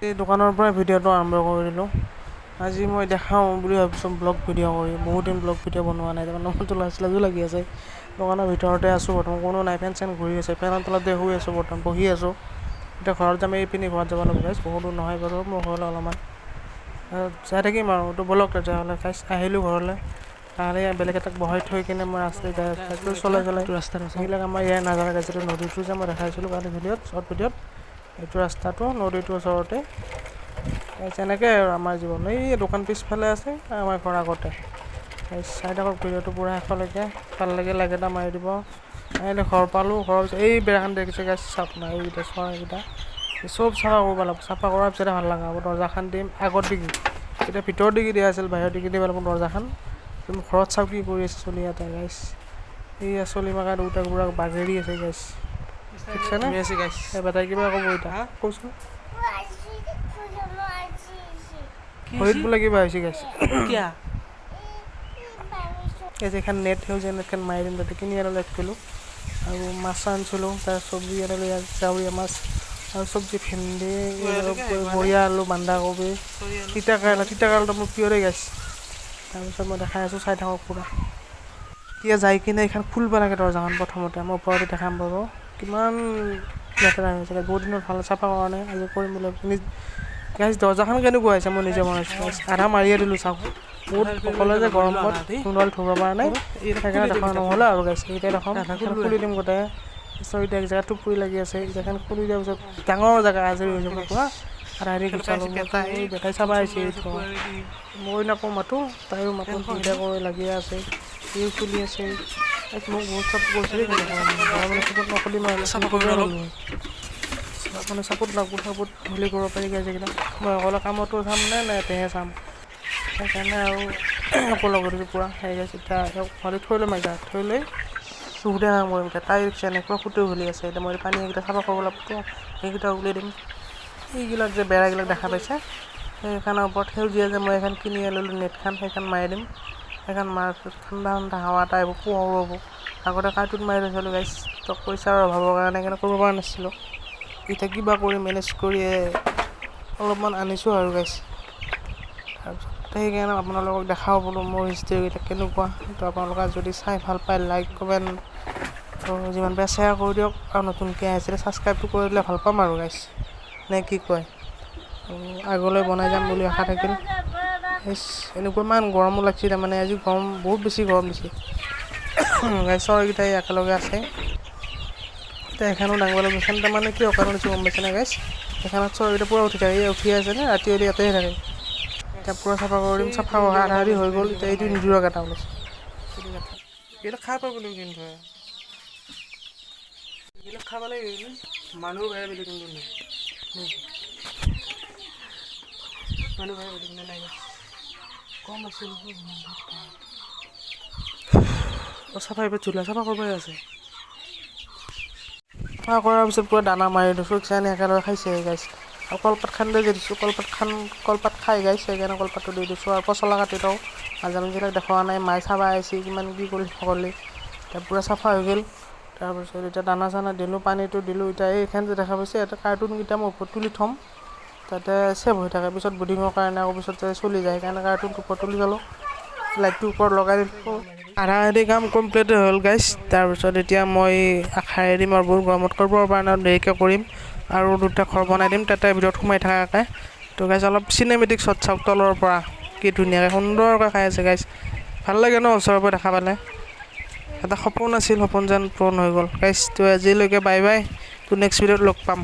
এই দোকানৰ পৰাই ভিডিঅ'টো আৰম্ভ কৰি দিলোঁ। আজি মই দেখাওঁ বুলি ভাবিছোঁ ব্লগ ভিডিঅ' কৰি। বহুত দিন ব্লগ ভিডিঅ' বনোৱা নাই, তাৰমানে মনটো লাজ লাজো লাগি আছে। দোকানৰ ভিতৰতে আছোঁ বৰ্তমান, কোনো নাই, ফেন চেন ঘূৰি আছে, ফেনৰ তলতে শুই আছোঁ বৰ্তমান, বহি আছোঁ। এতিয়া ঘৰত যাম, এইপিনি ঘৰত যাব লাগিব গাইজ, বহুত দূৰ নহয় বাৰু মোৰ ঘৰলৈ, অলপমান যাই থাকিম আৰু। তো ব'লক তেতিয়াহ'লে গাইজ, আহিলোঁ ঘৰলৈ। তাহ'লে বেলেগ এটাক বহাই থৈ কিনে মই ৰাস্তাত যাই আছোঁ, চাইকেল চলাই চলাই। ৰাস্তাত আছোঁ। এইবিলাক আমাৰ ইয়াৰ নাজাৰা গাইজ। এইটো নদীটো যে মই দেখাইছিলোঁ কালি ভিডিঅ'ত, শ্বৰ্ট ভিডিঅ'ত, এইটো ৰাস্তাটো নদীটোৰ ওচৰতে। তেনেকৈ আৰু আমাৰ জীৱন। এই দোকান পিছফালে আছে, আমাৰ ঘৰ আগতে। চাই থাকক ভিডিঅ'টো পূৰা শেষলৈকে, ভাল লাগে লাইক এটা মাৰি দিব। আহিলে ঘৰ পালোঁ। ঘৰৰ পিছত এই বেৰাখন দেখিছে গাইজ, চাওক না, এইকেইটা চৰাইকেইটা চব চাফা কৰিব লাগিব। চাফা কৰাৰ পিছতহে ভাল লগা হ'ব। দৰ্জাখন দিম আগত দিগি, এতিয়া ভিতৰৰ দিগি দিয়া আছিল, বাহিৰৰ দিগি দিব লাগিব দৰ্জাখন। তুমি ঘৰত চাওক কি কৰি আছে চলি এটা গাইজ। এইয়া চলি মাকা দুটা পূৰা বাগেৰি আছে গাইজ, দেখিছেনে? এই বেটাই কিবা ক'ব এতিয়া, কচোন। ভৰিত বোলে কিবা হৈছে গাইজ। এই যে এখন নেট, সেউজীয়া নেটখন মাৰি দিম তাতে, কিনি আনিলোঁ 1 কিলো। আৰু মাছ আনিছিলোঁ, তাৰ চব্জি আনিলোঁ, ইয়াত জাউৰীয়া মাছ আৰু চব্জি, ভেন্দি, বঢ়িয়া আলু, বন্ধাকবি, তিতা কেৰেলা। তিতা কেৰেলাটো মোৰ প্ৰিয়ৰে গাইজ। তাৰপিছত মই দেখাই আছোঁ, চাই থাকক পূৰা। এতিয়া যাই কিনে এইখন খুলিব লাগে দৰ্জাখন প্ৰথমতে। মই ওপৰতে দেখাম বাৰু কিমান লেতেৰা হৈ আছে। বহুত দিনত ভাল চাফা কৰা নাই, আজি কৰিম বুলি ভাবিছোঁ গাইজ। দৰ্জাখন কেনেকুৱা হৈছে, মই নিজে বনাইছোঁ গাইজ। আধা মাৰিয়ে দিলোঁ, চাওক। বহুত অকলে যে গৰমত মোবাইল ধৰিব পৰা নাই, সেইকাৰণে দেখুওৱা নহ'লে আৰু গাইজ। এতিয়া দেখাম, খুলি দিম গোটেই। এতিয়া এক জেগাত টুপুৰি লাগি আছে। এইখন খুলি দিয়াৰ পিছত ডাঙৰ জেগা আজৰি হৈ যাব পূৰা। আধা আধি গুচালোঁ। এই বেটাই চাব আহিছে এইটো। মই নকওঁ, মাতো, তাইও মাতো, দুইটা কৰি লাগিয়ে আছে, সিও খুলি আছে। মোক বহুত চাপোৰ্ট কৰিছে দেই। মানে চাপোৰ্ট নকৰিলে মই মানে চাপোৰ্ট লাগব, চাপোৰ্ট হ'লে কৰিব পাৰি গাইজ এইকেইটা। মই অকলে কামতো চাম নে নে এতেহে চাম, সেইকাৰণে আৰু একো লগত দিছোঁ পূৰা। সেই গাইজ, এতিয়া ঘৰতে থৈ ল'ম, এতিয়া থৈ লৈ চুহুতে কাম কৰিম। এতিয়া তাই এনেকুৱা খুটি খুলি আছে। এতিয়া মই পানী এইকেইটা চাফা কৰিব লাগব, সেইকেইটা উলিয়াই দিম। এইবিলাক যে বেৰাবিলাক দেখা পাইছে, সেইখনৰ ওপৰত সেউজীয়া যে মই এখন কিনি আনিলোঁ নেটখন, সেইখন মাৰি দিম। সেইখন মাৰাৰ পিছত ঠাণ্ডা ঠাণ্ডা হাৱা এটা আহিব, পোহৰো হ'ব। আগতে কাৰ্টুন মাৰি থৈছিলোঁ গাইজ, তো পইচাৰ অভাৱৰ কাৰণে সেইকাৰণে কৰিব পৰা নাছিলোঁ। এতিয়া কিবা কৰি মেনেজ কৰি অলপমান আনিছোঁ আৰু গাইজ। তাৰপিছত সেইকাৰণে আপোনালোকক দেখাওঁ বোলো মোৰ হিষ্ট্ৰীকেইটা কেনেকুৱা। তো আপোনালোকে যদি চাই ভাল পায়, লাইক, কমেণ্ট, তো যিমান পাৰে শ্বেয়াৰ কৰি দিয়ক আৰু নতুনকৈ আহিছিলে ছাবস্ক্ৰাইবটো কৰি দিলে ভাল পাম আৰু গাইজ, নে কি কয়? আগলৈ বনাই যাম বুলি আশা থাকিল। এনেকুৱা ইমান গৰমো লাগছে, তাৰমানে আজি গৰম বহুত বেছি গৰম দিছে গাইজ। চৰাইকেইটাই একেলগে আছে। এতিয়া এখনো ডাঙৰ লাগিব। এইখন তাৰমানে কিয় কাৰণ দিছোঁ গম পাইছেনে গাইজ? এইখনত চৰাইকেইটা পূৰা উঠি থাকে, উঠি আছে নে, ৰাতি হ'লে ইয়াতে থাকে। এতিয়া পূৰা চাফা কৰি দিম। চাফা আধা আধি হৈ গ'ল। এতিয়া এইটো নিজৰ এটা ওলাইছে। এইবিলাক খাই পাব লাগিব, কিন্তু এইবিলাক খাব লাগিব। মানুহ বেয়া বুলি কিন্তু নাই, মানুহ বেয়া বুলি কিন্তু নাই। কম আছিল। চাফা এইবাৰ চোলা চাফা কৰিবই আছে। চাফা কৰাৰ পিছত পূৰা দানা মাৰি দিছোঁ। চাই একেলগে খাইছে গাইজ। আৰু কলপাত খান দি দিছোঁ, কলপাত খান, কলপাত খাই গাইজ, সেইকাৰণে কলপাতটো দি দিছোঁ। আৰু পচলা কাটি থওঁ। মাজে মাজে দেখুওৱা নাই, মায়ে চাব আহিছে কিমান কি কৰি নকৰিলি। এতিয়া পূৰা চাফা হৈ গ'ল। তাৰপিছত এতিয়া দানা চানা দিলোঁ, পানীটো দিলোঁ। এতিয়া এইখন যে দেখা পাইছে, ইয়াতে কাৰ্টুনকেইটা মই ওপৰত তুলি থ'ম, তাতে ছেভ হৈ থাকে। পিছত বুডিঙৰ কাৰণে আকৌ পিছত চলি যায়, সেইকাৰণে কাৰ্টুনটো ওপৰত তুলি থ'লোঁ, লাইটটো ওপৰত লগাই দিলোঁ। আধা আধি কাম কমপ্লিট হ'ল গাইজ। তাৰপিছত এতিয়া মই খাই দিম আৰু বহুত গৰমত কৰিব পৰা নাই, দেৰিকৈ কৰিম। আৰু দুটা ঘৰ বনাই দিম, তাতে ভিতৰত সোমাই থকাকৈ। তো গাইজ, অলপ চিনেমেটিক শ্বট চাওক, তলৰ পৰা কি ধুনীয়াকৈ সুন্দৰকৈ খাই আছে গাইজ। ভাল লাগে ন ওচৰৰ পৰা দেখা পালে? এটা সপোন আছিল, সপোন যেন পূৰণ হৈ গ'ল গাইজ। তো আজিলৈকে বাই বাই, তো নেক্সট ভিডিঅ'ত লগ পাম।